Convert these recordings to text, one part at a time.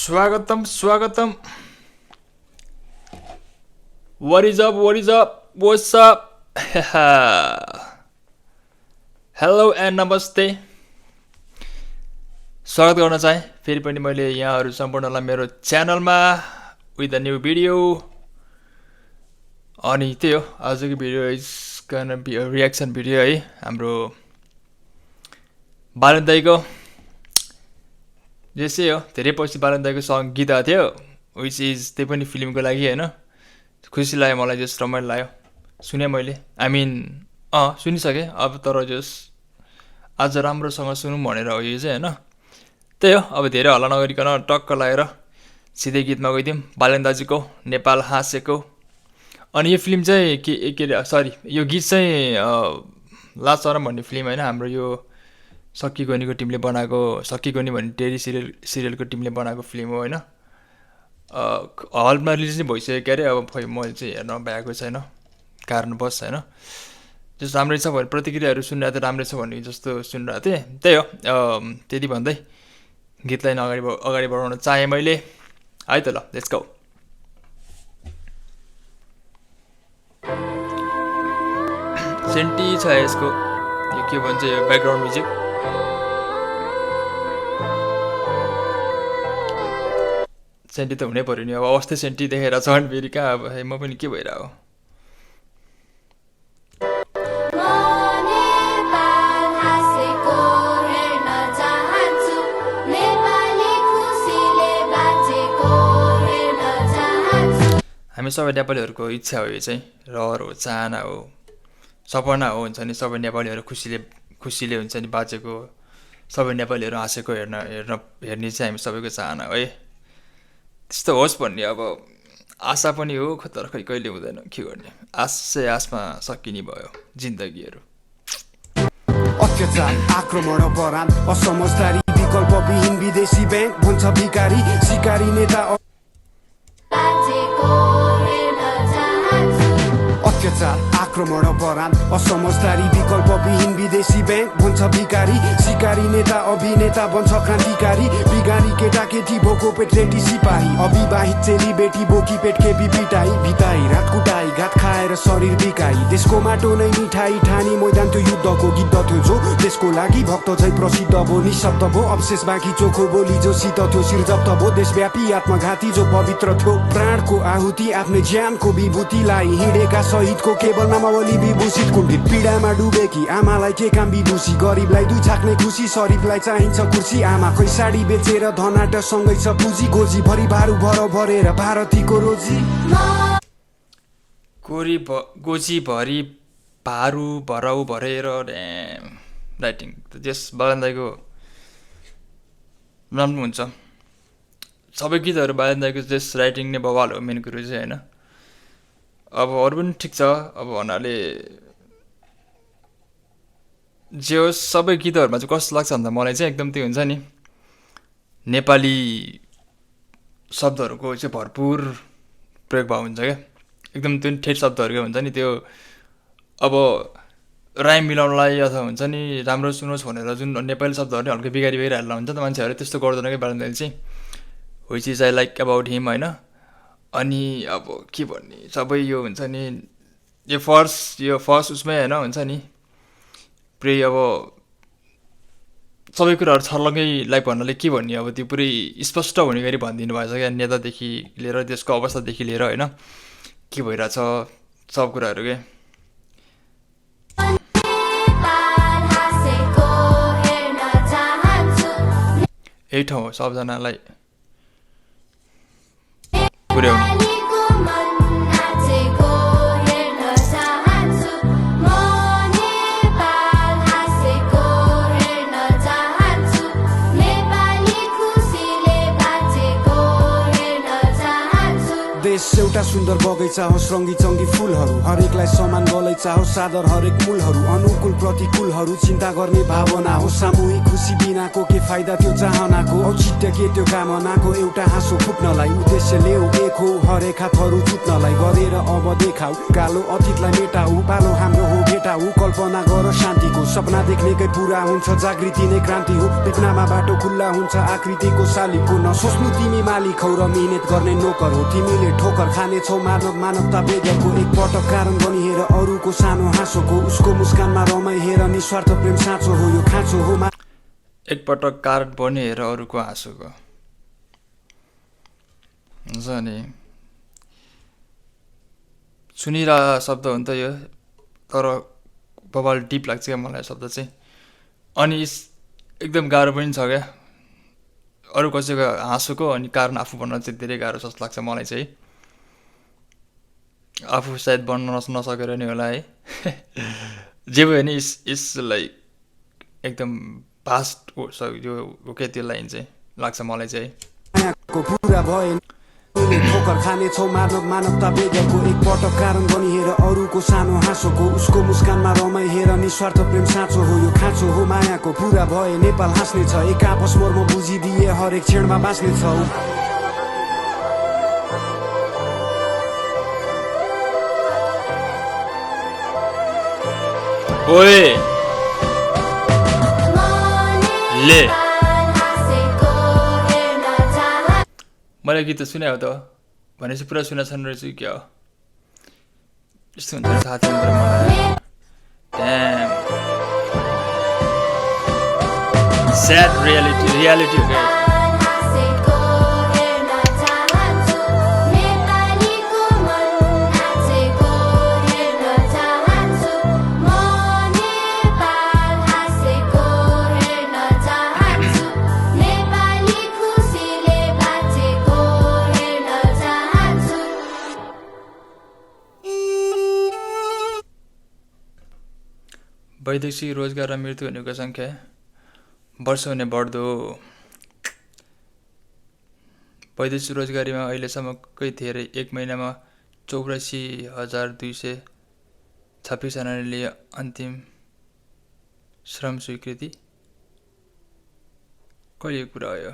स्वागतम स्वागतम What is up? What is up? What's up? Hello and namaste. स्वागत गर्न चाहे फेरि पनि मैले यहाँहरु सम्पूर्णलाई मेरो च्यानलमा with a new video. अनि त्यही हो आजको video is gonna be a reaction video है हाम्रो बालन दाइको जसै हो धेरै पछि बालन दाइको सङ गीत आएको थियो which is त्यही पनि फिल्मको लागि हैन खुसी लाग्यो मलाई जस रमाइलो लाग्यो सुने मैले आई मिन सुनिसके अब तर जस आज राम्रोसँग सुनौं भनेर हो यो चाहिँ हैन त्यही हो अब धेरै हल्ला नगरिकन टक्क लागेर सिधै गीतमा गइदियौं बालन दाजुको नेपाल हाँसेको अनि यो फिल्म चाहिँ के सरी यो गीत चाहिँ लास्ट चरम भन्ने फिल्म हैन हाम्रो यो सक्की गोनीको टिमले बनाएको सक्की गोनी भन्ने टेरी सिरियलको टिमले बनाएको फिल्म हो हैन हलमा रिलिज नै भइसक्यो के अरे अब मैले चाहिँ हेर्न भ्याएको छैन कारणवश हैन जस्तो राम्रै छ भने प्रतिक्रियाहरू सुनिरहेको थिएँ राम्रै छ भन्ने जस्तो सुनिरहेको थिएँ त्यही हो त्यति भन्दै गीतलाई अगाडि बढाउन चाहे मैले है त ल लेट्स गो सेन्टी छ यसको यो के भन्छ यो ब्याकग्राउन्ड म्युजिक सेन्टी त हुनै पर्यो नि अब अवस्थै सेन्टी देखेर छ भने फेरि कहाँ अब म पनि के भइरहेको हामी सबै नेपालीहरूको इच्छा हो यो चाहिँ रहर हो चाहना हो सपना हो हुन्छ नि सबै नेपालीहरू खुसीले हुन्छ नि बाँचेको सबै नेपालीहरू हाँसेको हेर्ने चाहिँ हामी सबैको चाहना हो है त्यस्तो होस् भन्ने अब आशा पनि हो तर खै कहिले हुँदैन के गर्ने आश चाहिँ आशमा सकिने भयो जिन्दगीहरू अत्याचार आक्रमण अपराध असमझदारी विकल्पविहीन विदेशी बैंक भन्छ भिकारी सिकारी नेता अत्याचार आक्रमण अपराध असमझदारी विकल्पविहीन विदेशी बैंक भन्छ भिकारी सिकारी नेता अभिनेता बन्छ क्रान्तिकारी बिगारी केटाकेटी भोको पेट रेटी सिपाही अविवाहित चेली बेटी बोकी पेट खेपी पिटाई भिताई रात कुटाई घात खाएर शरीर बिकाई देशको माटो नै मिठाई ठानी मैदान त्यो युद्धको गीत थियो जो देशको लागि भक्त झै प्रसिद्ध भो निशब्द भो अवशेष बाँकी चोखो बोली जो शीत थियो शिरजप्त भो देशव्यापी आत्मघाती जो पवित्र थियो प्राणको आहुति आफ्नै ज्यानको विभूतिलाई हिँडेका शहीदको केवल नामावली विभूषित कुण्ठित पीडामा डुबेकी आमालाई के काम विदुषी गरिबलाई दुई छाक्ने खुसी शरीफलाई चाहिन्छ कुर्सी आमा खै साडी बेचेर धनाट सँगै छ पुँजी गोजी भरि भारू भरेर भारतीको रोजी गोजी भरि भारू भराउ भरेर राइटिङ जस बालन दाइको राम्रो हुन्छ सबै गीतहरू बालन दाइको जस राइटिङ नै बवाल हो मेन कुरो चाहिँ हैन अब अरू पनि ठिक छ अब भन्नाले जे होस् सबै गीतहरूमा चाहिँ कस्तो लाग्छ भन्दा मलाई चाहिँ एकदम त्यो हुन्छ नि नेपाली शब्दहरूको चाहिँ भरपुर प्रयोग भएको हुन्छ क्या एकदम त्यो ठेट शब्दहरू हुन्छ नि त्यो अब राइम मिलाउनलाई अथवा हुन्छ नि राम्रो सुनोस् भनेर जुन नेपाली शब्दहरू हल्का बिगारी भइरहेला हुन्छ त मान्छेहरू त्यस्तो गर्दैन कि बालन दाइले चाहिँ which is I like about him होइन अनि अब के भन्ने सबै यो हुन्छ नि यो फर्स्ट उसमै हैन हुन्छ नि पुरै अब सबै कुराहरू छर्लङ्गै लाइक भन्नाले के भन्ने अब त्यो पुरै स्पष्ट हुने गरी भनिदिनु भएछ क्या नेतादेखि लिएर देशको अवस्थादेखि लिएर होइन के भइरहेछ सब कुराहरू के यही ठाउँ हो सबजनालाई पुर्याउने देश एउटा सुन्दर बगैँचा होस् रङ्गी चङ्गी फुलहरू हरेकलाई समान गलैँचा होस् सादर हरेक मूलहरू अनुकूल प्रतिकूलहरू चिन्ता गर्ने भावना हो सामूहिक खुसी बिनाको के फाइदा त्यो चाहनाको औचित्य के त्यो कामनाको एउटा हाँसो फुट्नलाई उद्देश्य ल्याऊ एक हो हरेक हातहरू जुट्नलाई गरेर अब देखाऊ कालो अतीतलाई मेटाऊ पालो हाम्रो हो भेटाऊ कल्पना गर शान्तिको सपना देख्नेकै पुरा हुन्छ जागृति नै क्रान्ति हो भेटनामा बाटो खुल्ला हुन्छ आकृतिको शालिगको नसोच्नु तिमी मालिक हौ र मिहिनेत गर्ने नोकर हो तिमीले ठोकर खानेछौ मानवता बेगरको एक पटक कारण बनी हेर अरूको सानो हाँसोको उसको मुस्कानमा रमाइ हेर निस्वार्थ प्रेम साँचो हो यो खाँचो हो एकपटक कारण बनी हेर अरूको हाँसोको हुन्छ नि सुनिरहेको शब्द हो नि त यो तर बबाल डिप लाग्छ क्या मलाई शब्द चाहिँ अनि एकदम गाह्रो पनि छ क्या अरू कसैको हाँसोको अनि कारण आफू बन्न चाहिँ धेरै गाह्रो जस्तो लाग्छ मलाई चाहिँ आफू सायद बन्न नसकेर नि होला है जे भयो नि इस लाइक एकदम भास्ट यो क्या त्यो लाइन चाहिँ लाग्छ मलाई चाहिँ मायाको पुरा भए ठोकर खानेछौ मानवता बेगरको एक पटक कारण बनी हेर अरूको सानो हाँसोको उसको मुस्कानमा रमाइ हेर निस्वार्थ प्रेम साँचो हो यो खाँचो हो मायाको पुरा भए नेपाल हाँस्ने छ एक आपस मर्म बुझिदिए हरेक क्षणमा बाँच्ने छौ ओए ले मैले गीत त सुने हो त भनेपछि पुरा सुनेछन् रहेछ क्या हो यस्तो हुन्छ साथी अन्त मलाई स्याड रियालिटी हो क्या वैदेशिक रोजगार र मृत्यु हुनेको सङ्ख्या वर्ष हुने बढ्दो वैदेशिक रोजगारीमा अहिलेसम्मकै धेरै एक महिनामा 84,226 जनाले लिए अन्तिम श्रम स्वीकृति कहिले कुरा हो यो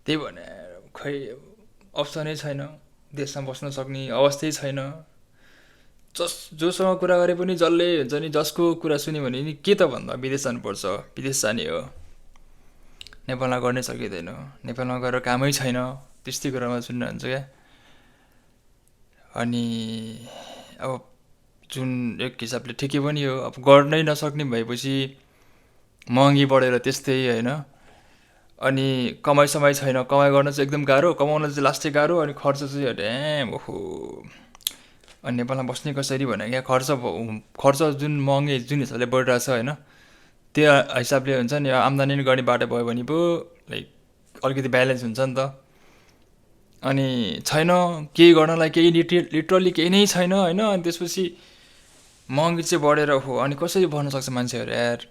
त्यही भनेर खै अप्सनै छैन देशमा बस्न सक्ने अवस्थै छैन जोसँग कुरा गरे पनि जसले हुन्छ नि जसको कुरा सुन्यो भने नि के त भन्दा विदेश जानुपर्छ विदेश जाने हो नेपालमा गर्नै सकिँदैन नेपालमा गएर कामै छैन त्यस्तै कुरामा सुन्नुहुन्छ क्या अनि अब जुन एक हिसाबले ठिकै पनि हो अब गर्नै नसक्ने भएपछि महँगी बढेर त्यस्तै होइन अनि कमाइ समाइ छैन कमाइ गर्न चाहिँ एकदम गाह्रो कमाउन चाहिँ लास्टै गाह्रो अनि खर्च चाहिँ ड्याम ओहो अनि नेपालमा बस्ने कसरी भने क्या खर्च जुन महँगी जुन हिसाबले बढिरहेको छ होइन त्यो हिसाबले हुन्छ नि आम्दानी गर्ने बाटो भयो भने पो लाइक अलिकति ब्यालेन्स हुन्छ नि त अनि छैन केही गर्नलाई केही लिटरली केही नै छैन होइन अनि त्यसपछि महँगी चाहिँ बढेर हो अनि कसरी भन्न सक्छ मान्छेहरू यार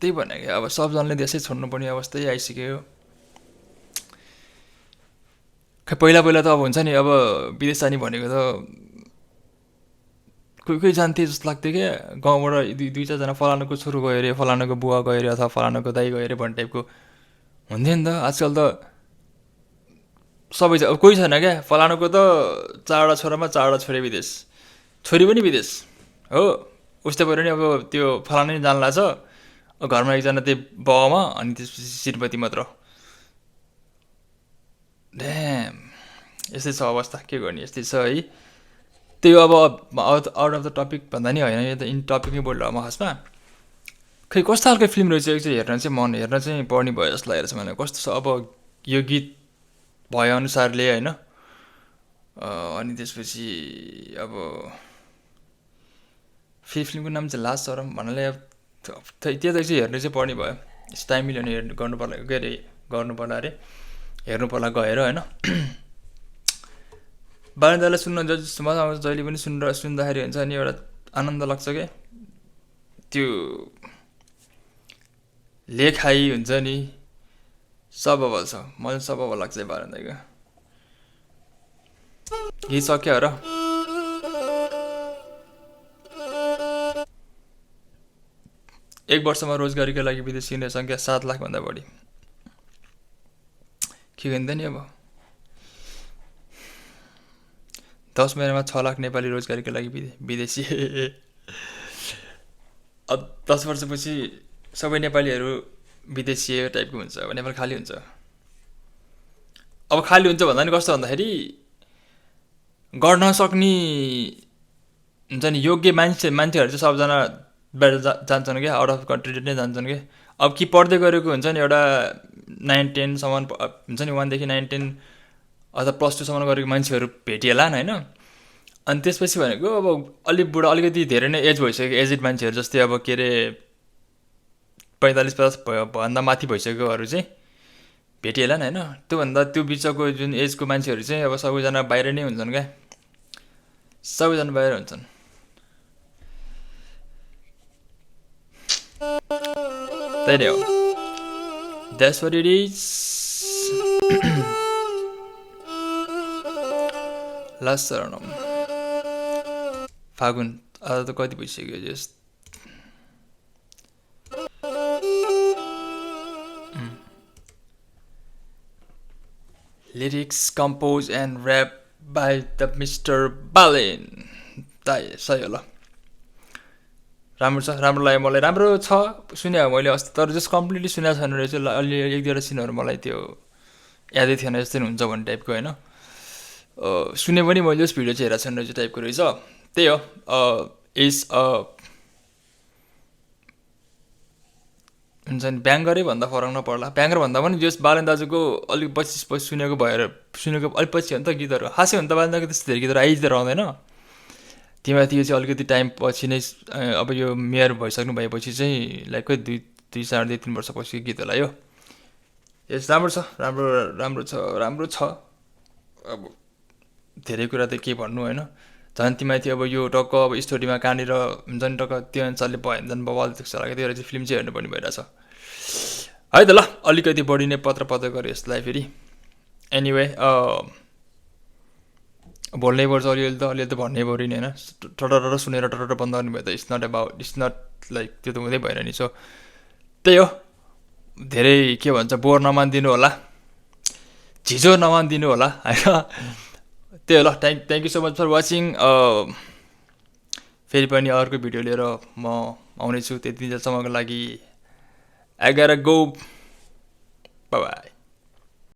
त्यही भने क्या अब सबजनाले देशै छोड्नुपर्ने अवस्थै आइसक्यो खै पहिला त अब हुन्छ नि अब विदेश जाने भनेको त कोही जान्थे जस्तो लाग्थ्यो क्या गाउँबाट दुई चारजना फलानुको छोरो गयो अरे फलानुको बुवा गयो अरे अथवा फलानुको दाइ गयो अरे भन्ने टाइपको हुन्थ्यो नि त आजकल त सबै अब कोही छैन क्या फलानुको त 4वटा छोरामा 4वटा छोरी विदेश छोरी पनि विदेश हो उस्तै पऱ्यो नि अब त्यो फलानु नि जान्ला छ घरमा एकजना त्यही बाउमा अनि त्यसपछि श्रीमती मात्र ड्याम यस्तै छ अवस्था के गर्ने यस्तै छ है त्यो अब आउट अफ द टपिक भन्दा नि होइन यो त इन टपिकै बोल्नु म खासमा खै कस्तो खालको फिल्म रहेछ एकचोटि हेर्न चाहिँ मन हेर्न चाहिँ पर्ने भयो जस्तो लागेको छ मलाई कस्तो छ अब यो गीत भएअनुसारले होइन अनि त्यसपछि अब फिल्मको नाम चाहिँ लास्ट सरम भन्नाले त्यो त चाहिँ हेर्नु चाहिँ पर्ने भयो टाइम मिल्यो भने गर्नु पर्ला के अरे गर्नु पर्ला अरे हेर्नु पर्ला गएर होइन बारेन्दालाई सुन्न मजा आउँछ जहिले पनि सुन्दाखेरि हुन्छ नि एउटा आनन्द लाग्छ क्या त्यो लेखाइ हुन्छ नि सब अब छ मलाई सब अब लाग्छ बारन्दाको यही सक्यो र एक वर्षमा रोजगारीको लागि विदेशी हुने सङ्ख्या 7 लाख भन्दा बढी के गरिँदैन नि अब 10 महिनामा 6 लाख नेपाली रोजगारीको लागि विदेशी अब 10 वर्षपछि सबै नेपालीहरू विदेशी टाइपको हुन्छ अब नेपाल खाली हुन्छ अब खाली हुन्छ भन्दा नि कस्तो भन्दाखेरि गर्न सक्ने हुन्छ नि योग्य मान्छेहरू चाहिँ सबजना बाहिर जान्छन् क्या आउट अफ कन्ट्री नै जान्छन् क्या अब कि पढ्दै गरेको हुन्छ नि एउटा 9-10 सम्म हुन्छ नि 1 देखि 9-10 अथवा +2 सम्म गरेको मान्छेहरू भेटिएला होइन अनि त्यसपछि भनेको अब अलिक बुढा अलिकति धेरै नै एज भइसक्यो एजेड मान्छेहरू जस्तै अब के अरे 45-50 भन्दा माथि भइसकेकोहरू चाहिँ भेटिएला नि होइन त्योभन्दा त्यो बिचको जुन एजको मान्छेहरू चाहिँ अब सबैजना बाहिर नै हुन्छन् क्या सबैजना बाहिर हुन्छन् त्यही नै हो That's what it is. Last चरणम फागुन आज त कति भइसक्यो जस lyrics compose and rap by the mister Balen ताई सही होला राम्रो छ राम्रो लाग्यो मलाई राम्रो छ सुने मैले अस्ति तर जस्ट कम्प्लिटली सुनेको छैन रहेछ अलि एक दुईवटा सिनहरू मलाई त्यो यादै थिएन जस्तै हुन्छ भन्ने टाइपको होइन सुने पनि मैले जस्ट भिडियो चाहिँ हेरेको छैन रहेछ टाइपको रहेछ त्यही हो इज हुन्छ नि ब्याङ्गरै भन्दा फरक नपर्ला ब्याङ्गर भन्दा पनि जस बालेन दाजुको अलिक पछि सुनेको अलिक पछि हो नि त गीतहरू खासै हो नि त बालेन दाजुको त्यस्तो धेरै गीतहरू आइज रहँदैन तिमीमाथि यो चाहिँ अलिकति टाइम पछि नै अब यो मेयर भइसक्नु भएपछि चाहिँ लाइक खोइ 2-3 वर्षपछि गीत होला यो यस राम्रो छ राम्रो छ अब धेरै कुरा त के भन्नु होइन झन् तिमीमाथि अब यो टक्क अब स्टोरीमा कहाँनिर हुन्छ नि टक्क त्यो अनुसारले भयो भने झन् बवाल देख्छ लाग्यो त्यो चाहिँ फिल्म चाहिँ हेर्नुपर्ने भइरहेछ है त ल अलिकति बढी नै पत्र गरेँ यसलाई फेरि एनिवे बोल्नै पर्छ अलिअलि त भन्नै पऱ्यो नि होइन टटर सुनेर टटर बन्द गर्नु भयो त इट्स नट लाइक त्यो त हुँदै भएन नि सो त्यही हो धेरै के भन्छ बोर नमानिदिनु होला झिझो नमानिदिनु होला होइन त्यही हो ल thank you so much for watching फेरि पनि अर्को भिडियो लिएर म आउनेछु त्यति दिनसम्मको लागि I gotta go. Bye bye.